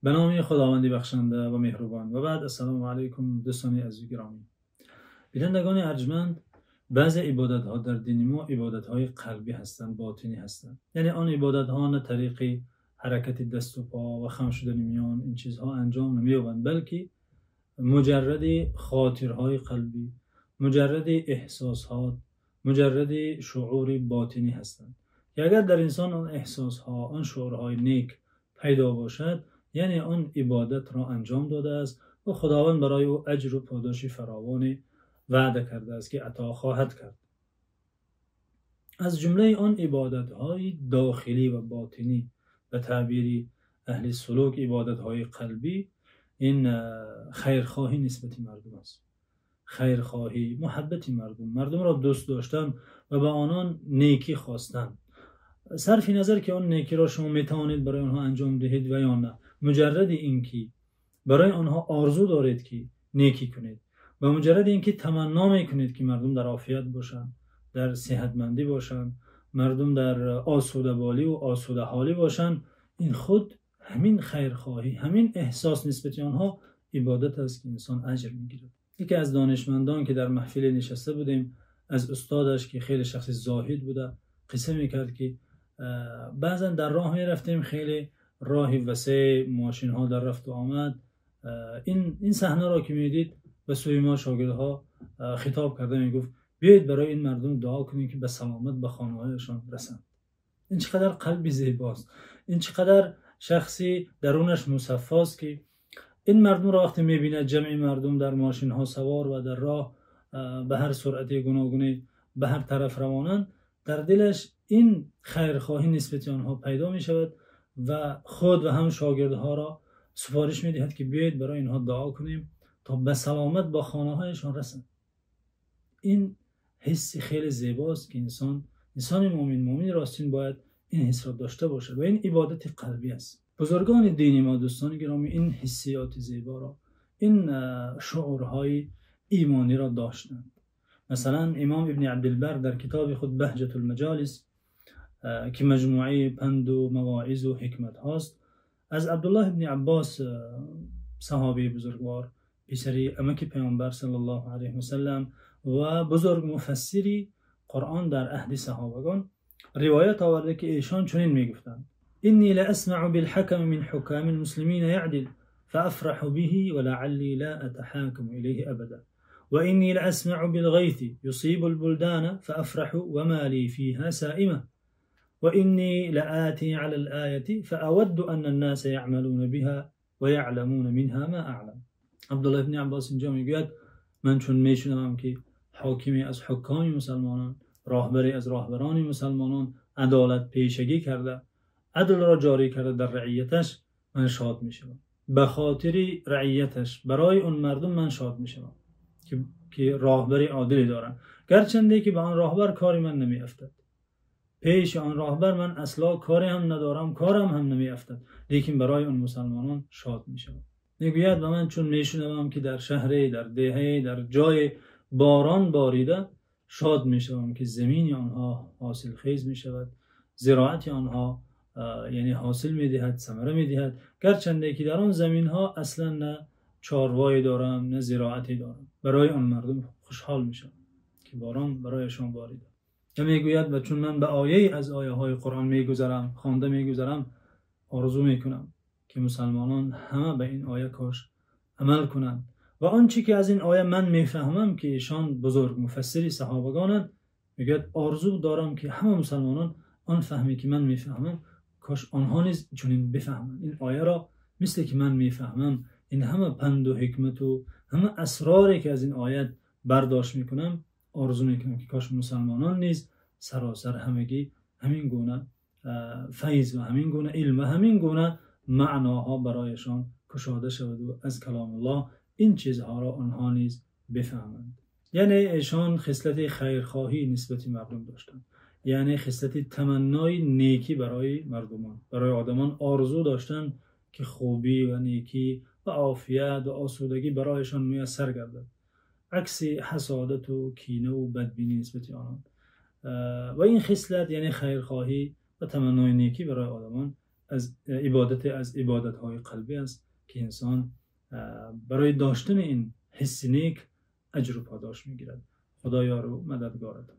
Ба номи Худованди бахшанда ва меҳрубон. Ва баъд, ассалому алайкум, дӯстони азиз, гиромӣ, бинандагони арҷманд. Баъзе ибодатҳо дар дини мо ибодатҳои қалбӣ ҳастанд, ботинӣ ҳастанд. Яъне он ибодатҳо на тариқи ҳаракати даст ва по ва хам шудани миён, ин чизҳо анҷом намеёбанд, балки муҷаррад хотираҳои қалбӣ, муҷаррад эҳсосот, муҷаррад шуури ботинӣ ҳастанд, ки агар дар инсон он эҳсосҳо, он шуурҳои нек пайдо бошад, яъне он ибодатро анҷом додааст ва Худованд барои ӯ аҷру подоши фаровоне ваъда кардааст, ки ато хоҳад кард. Аз ҷумлаи он ибодатҳои дохилӣ ва ботинӣ, ба таъбири аҳли сулук, ибодатҳои қалбӣ, ин хайрхоҳӣ нисбат ба мардум аст. Хайрхоҳӣ, муҳаббати мардум, мардумро дӯст доштан ва ба онон некӣ хостан. Сарфи назар ки он некиро шумо метавонед барои онҳо анҷом диҳед ва ё не, муҷаррад инки барои онҳо орзу доред, ки некӣ кунед, ба муҷаррад инки тамано мекунед, ки мардум дар офият бошанд, дар саҳатмандӣ бошанд, мардум дар осудаболӣ ва осудаҳолӣ бошанд, ин худ ҳамин хайрхоҳӣ, ҳамин эҳсос нисбат ба онҳо ибодат аст, ки инсон аҷр мегирад. Яке аз донишмандон, ки дар маҳфиле нишаста будем, аз устодаш, ки хеле шахси зоҳид буда, қисса мекард, ки баъзан дар роҳ мерафтем, хеле роҳи васеъ, мошинҳо дар рафту омад. Ин саҳнаро ки медид, ба сӯи мо шогирдҳо хитоб карда мегуфт: «Биёед барои ин мардум дуо кунем, ки ба саломат ба хонаҳояшон расанд». Ин чӣ қадар қалби зебост, ин чӣ қадар шахси дарунаш мусаффост, ки ин мардумро вақте мебинад, ҷамъи мардум дар мошинҳо савор ва дар роҳ ба ҳар суръати гуногун ба ҳар тараф равонанд, дар дилаш ин хайрхоҳӣ нисбат ба онҳо пайдо мешавад ва худ ва ҳам шогирдҳоро супориш медиҳад, ки биёед барои инҳо дуо кунем, то ба саломат ба хонаҳояшон расанд. Ин ҳисси хеле зебост, ки инсон, инсони мӯъмин, мӯъмини ростин бояд ин ҳиссро дошта бошад ва ин ибодати қалбӣ аст. Бузургони дини мо, дӯстони гиромӣ, ин ҳиссиёти зеборо, ин шуурҳои имониро доштанд. Масалан, имом Ибни Абдулбарр дар китоби худ Баҳҷатул Маҷолис, ки маҷмӯаи панду мавоиз ва ҳикматҳост, аз Абдуллоҳ ибни Аббос, саҳобии бузургвор, писари амаки паёмбар саллаллоҳу алайҳи васаллам ва бузург муфассири Қуръон дар аҳди саҳобагон, ривоят овардааст, ки эшон чунин мегуфтанд: إني لأسمع بالحكم من حكام المسلمين يعدل فأفرح به ولعلي لا أتحاكم إليه أبدا، وإني لأسمع بالغيث يصيب البلدان فأفرح وما لي فيها سائمة، وإني لآتي على الآية فأود أن الناس يعملون بها ويعلمون منها ما أعلم. Абдуллоҳ ибни Аббос инҷо мегӯяд: ман чун мешунавам, ки ҳокиме аз ҳукоми мусулмонон, роҳбаре аз роҳбарони мусулмонон адолат пешагӣ карда, адлро ҷорӣ карда дар раияташ, ман шод мешавам. Ба хотири раияташ, барои он мардум ман шод мешавам, ки роҳбари одиле доранд. Гарчанде ки ба он роҳбар кори ман намеафтад. Пеши он роҳбар ман асло коре ҳам надорам, корам ҳам намеафтад, лекин барои он мусулмонон шод мешавам. Мегӯяд: ва ман чун мешунавам, ки дар шаҳре, дар деҳае, дар ҷое борон борида, шод мешавам, ки замини онҳо ҳосилхез мешавад, зироати онҳо яъне ҳосил медиҳад, самара медиҳад. Гарчанде ки дар он заминҳо асло на чорвое дорам, на зироате дорам. Барои он мардум хушҳол мешавам, ки борон барояшон борида. Ва мегӯяд: ва чун ман ба ояе аз оятҳои Қуръон мегузарам, хонда мегузарам, орзу мекунам, ки мусулмонон ҳама ба ин оя кош амал кунанд ва он чи ки аз ин оя ман мефаҳмам, ки эшон бузург муфассири саҳобагонанд, мегӯяд, орзу дорам, ки ҳама мусулмонон он фаҳме ки ман мефаҳмам, кош онҳо низ чунин бифаҳманд. Ин ояро мисли ки ман мефаҳмам, ин ҳама панду ҳикмат ва ҳама асроре ки аз ин оят бардошт мекунам, орзу мекунам, ки кош мусулмонон низ саросар ҳамагӣ ҳамин гуна файз ва ҳамин гуна илм ва ҳамин гуна маъноҳо барояшон кушода шавад ва аз каломуллоҳ ин чизҳоро онҳо низ бифаҳманд. Яъне эшон хислати хайрхоҳӣ нисбат ба мардум доштанд. Яъне хислати таманнои некӣ барои мардумон, барои одамон орзу доштанд, ки хубӣ ва некӣ ва офият ва осудагӣ барояшон муяссар гардад. Акси ҳасадат ва кина ва бадбинӣ нисбат ба онон. Ва ин хислат, яъне хайрхоҳӣ ва таманнои некӣ барои одамон, Аз ибодате аз ибодатҳои қалбӣ аст, ки инсон барои доштани ин ҳисси нек аҷру подош мегирад. Худо ёру мададгорат.